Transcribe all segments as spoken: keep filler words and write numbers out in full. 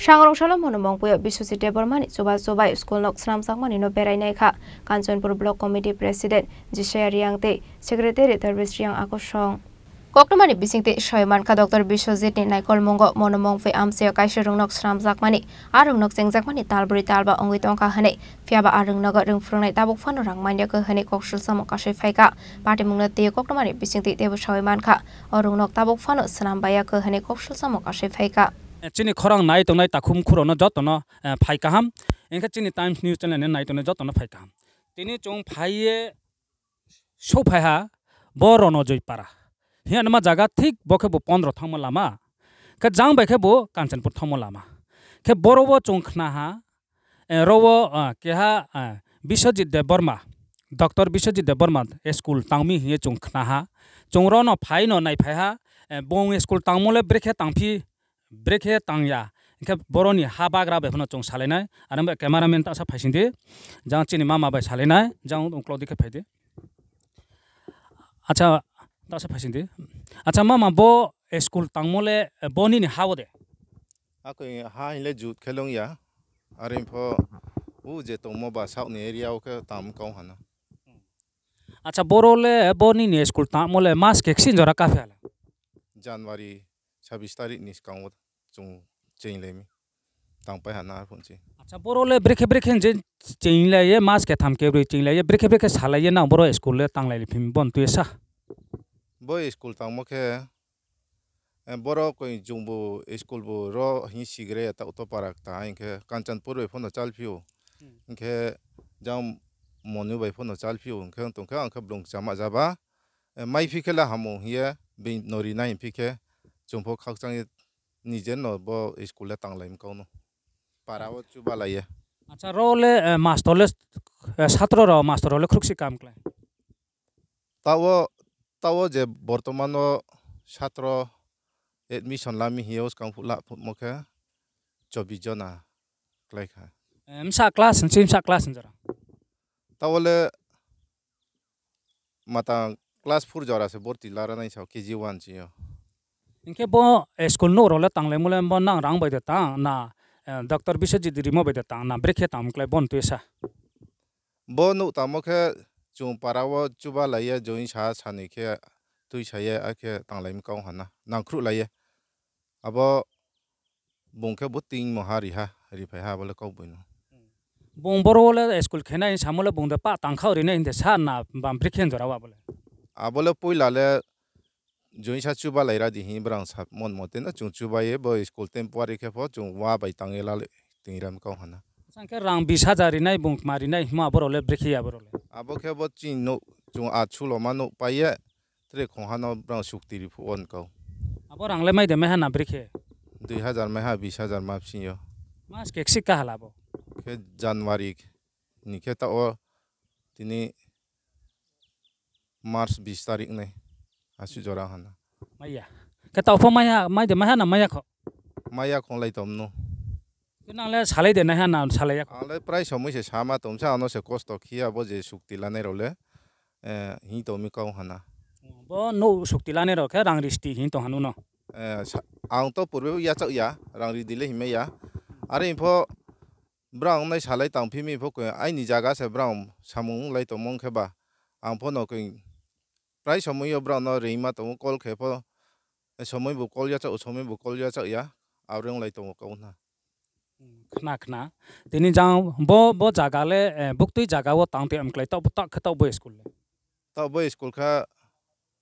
Sangrong salo mono mongpui o Biswajit Debbarma ni chuba chubai school nok swnamjakmani no berai nai kha Kanchanpur Block Committee President Jisaya Riang tei Secretary Darbesh Riang akosong. Koktwmani bisingtwi soi mankha Doctor Biswajit ni naikolmungo mono mongpui amchaio kaisa rwngnok swnamjakmani, a rwngnok chengjakmani talbrwi talba wngwi tongkha hwnwi, phiyaba a rwngnogo rwng phwrwngnai tabuk phano rang manya khe hwnwi kok silsamo kasui phaikha. Patimungno twiwi koktwmani bisingtwi teibo saui mankha, o rwngnok tabuk phano swnam baiya khe hwnwi kok silsamo kasui phaikha. Chini khorang nai tongnai takhum khurokno jotono, eh, phai kaham, hwnkhe chini Times News channel ni nai tongnai jotono phai kaham. Tini chwng phaiye sophaha bo Ronojoi para. Hiya nima jaga thik bo khe bo pondro thangma lama. Khe jang bai khe bo Kanchanpur thangma lama. Khe boro bo chwng khnaha, eh, robo, ah, keha, ah, Biswajit Debbarma, Doctor Biswajit Debbarma school tangmi hiye chwng khnaha. Chwng rono phaino naiphaiha, eh, bong school tangmole brekhe tangphi brekhe tangya. Hingkhe boroni ha bagra bai phano chwng salainai. Aro bai cameraman ta sa phaisingdi. Jang chini mama bai salainai. Jang uklok dikhe phaidi. Acha, ta sa phaisingdi. Acha mama bo school tangmole bo nini ha ode? Akoi ha hinle jut khe longya. Aro pho u je tongmo ba south ni area o khe tam kau hana. Acha boro le bo nini school tangmole mas keksin jora kaphi hala? January sabis tarik ni swkango chwng cheng laimi. Tang pai hana arphunsi. Acha boro le brekhe brekhe je cheng lai ye mas ketham kebrwi cheng lai ye brekhe brekhe salai ye nang boro school le tang lai phim bon tu sa. Bo school tangmo khe, eh, boro koi chwngbo school bo ro hi sigre ta uto parak ta hinkhe Kanchanpur bai phano chalphio. Hmm. Hinkhe jang monu bai phano chalphio hinkhe tongkhe ang khe blung chama jaba. Eh, mai phi khe le hamo hiye bini no rinai phi khe chwngpho khakchang ye nije no bo school le tang lai mkau no. Para o chuba lai ye. Acha ro le, eh, master le, eh, satro ro master ro le khruksi kam klai. Tao, tao je bortoman o satro admission lami hiyo skang phula phutmo khe chobbish jona klai kha. Eh, msa class hinsi msa class hinjora. Tao le mata class four jora se borti lara nai sao K G one chiyo. Hinkhe bo, eh, school no role tanglai mole bo nang rang bai de tang na, eh, Doctor Biswajit rimo bai de tang na brekhe tang klai bon tuisa. Bo nuk tamo khe chwng para o chuba lai ye join sa sani khe twi sa ye a khe tanglai mkau hana nang khruh lai ye. Abo bung khe bo ting moha riha, riphai ha, abo le kok buino. Bung boro le school khenai samo le bung de pa tangkha rinai hinde sa na bam brekhe jora wa abo le. Abo le puila le join sa chuba lai ra di hi brang sa mon mote no chwng chuba ye bo school temporary khe pho chwng wa bai tang ye la le ting ram kau hana. Sangkhe rang bis hajar rinai bung ma rinai hima boro le brekhe ya boro le. Abo khe bo chini no chwng a chulo ma no pai ye. Tre khong hano brang sukti ri phu on kau. Abo rang le mai de mai hana brekhe? Dui hajar mai ha bis hajar ma psing yo. Mas kek sik ka hala bo. Khe January ni khe ta o tini March bis tarik nai asu jora hana. Maya. Khe ta opho maya, mai de mai hana maya kho. Maya khong lai tom no. Khe nang le salai de nai ha na salai ya kho? Ang le prai somoi se sama tong sa ano se kosto khiya bo je sukti lanai rok le, eh, hi to mi kau hana. Bo no sukti lanai rok khe rang risti hi to hanu no. Eh, sa-, ang to purbe ya chak ya, rang ri dile himai ya. Are info brang nai salai tang phimi info ko aini jaga se brang samung lai tong mong khe ba. Ang pho no koi prai somoi yo brang no ringma tongo call khe pho. Somoi bo call ya chak, somoi bo call ya chak ya. Abre wng lai tongo kau na. Khna khna. Tini jang bo, bo jaga le, eh, buktui jaga o tang te amklai tok, tok khe tok bo school le. Tok bo school kha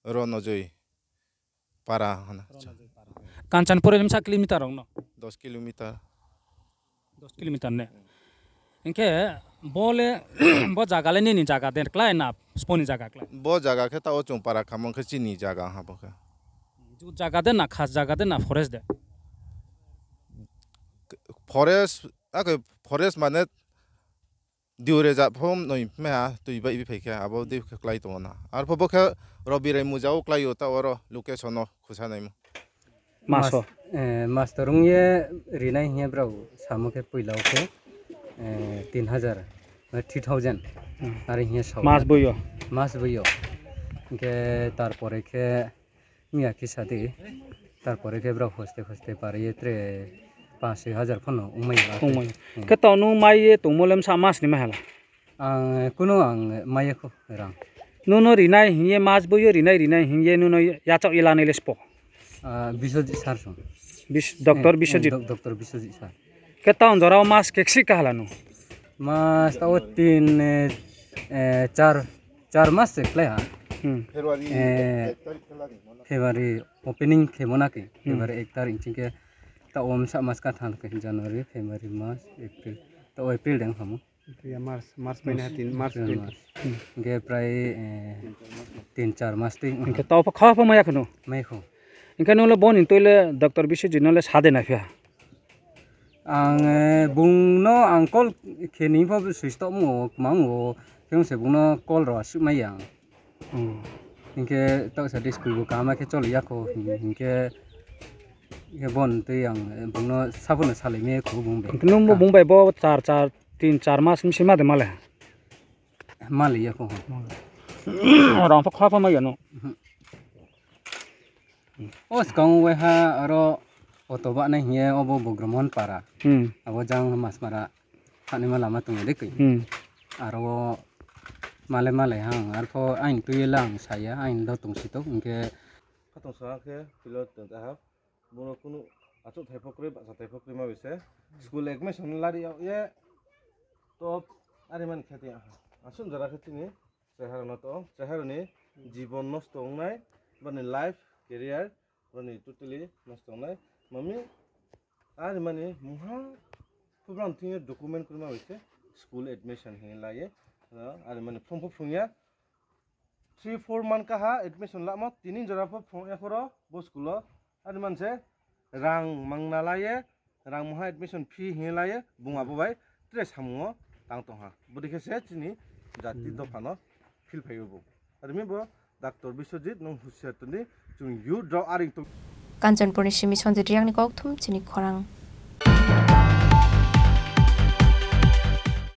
Ronojoi para hana. Ronojoi para. Kanchanpur limsa kilometer rok no? Dos kilometer. Dos kilometer ne. Hinkhe bo le, bo jaga le nini jaga de klai na sponi jaga klai? Bo jaga khe ta o chwng para khamong khe chini jaga ha bo khe. Ju jaga de na khas jaga de na forest de? Forest, ake forest mane diu rejak phom noi meha twi bai bi phaikha abo de khe klai tongo na. Arpho bo khe Robi Rai muja o klai o ta oro location o khusa naimo. Maso. Mas-, eh, master wng ye rinai hiya brao samo khe puila o khe, eh, tin hajar, eh, three thousand. Hmm. Are hiya sao. Mas buyo. Mas buyo. Hinkhe tarpore khe Miya kisa di, tarpore khe borok hoste hoste pariye tre Pash soi hajar phano wngmaya. Wngmaya. Hmm. Khe to nwng maiye tongmo le msa mas ni mahala? Ang, eh, kuno ang, eh, maiya kho rang. Nwng no rinai hingye mas boyo rinai rinai hingye nwng no yachak ye lanai le spo? Ah, Biswajit sir song. Bis-, Doctor Eh, eh, Biswajit. Doc-, Doctor Biswajit sir. Khe town jorao mas keksi kahala nwng? Mas tao tin, eh, eh, char, char mas se khlai ha. Hmm. Eh, February opening khe mona khe. Hmm. February ek tarik chingke ta om sa mas ka than khe January, February, March, April. Ta April deng hamu. April, March, March paina tin, March April, paina. March. Hmm. Hingke prai, eh, tin char mas twi. Hingke tao pha kha pha maya kheno? Mai kho. Hingke nole boni toile Doctor Biswajit nole sade na phia? Ang, eh, bungno ang call khe ni pho switch off mo, kwmang mo, khe se bungno call rw aswk maya ang. Hmm. Hinkhe toksa de school bo kaham khe choli ya kho, hinkhe, hinkhe bon twi ang, eh, bungno sabono salai me kho bung bai. Hinkhe nwng bo bung bai bo char, char, tin, char mas bisi ma de male? Mali ya kho. Rang pha kha pha ma ya no? Mhm. O swkang waiha aro auto banai hiye obo Bogramon para. Hmm. Abo jang Masmara thani ma lama tongo de koi. Hmm. Aro male male hang arpho ain twi lang saya ain do tong sitok hingke. Khatong sa khe pilot tong ta ha. Bono kunu achuk thai pho kwrwi, baksa thai pho kwrwi ma bai se. School admission lari ye top ari man khe tei aha. Aswk jora khe chini cheharano to, cheharani jibon nosto wngnai, bani life, career, bani totally nosto wngnai. Mami, ari mani mungha program thing document kwrwi ma bai se school admission hinwi lai ye. Ari mani phrwng pho phrwng ya. Three four man kaha admission lamo, tini jora pho phone ekhoro bo school o. Ani manse rang mangna laye, rang moha admission fee hinwi laye, bung abo bai tre samungo tang tongha. Bwdikhe se chini jati dophano feel phaibo bo. Arimi bo Doctor Biswajit nwng husiar tongdi, chwng youth rok aring tong. Kanchanpurni simi Sanjit Riyangni kokthum chini khorang.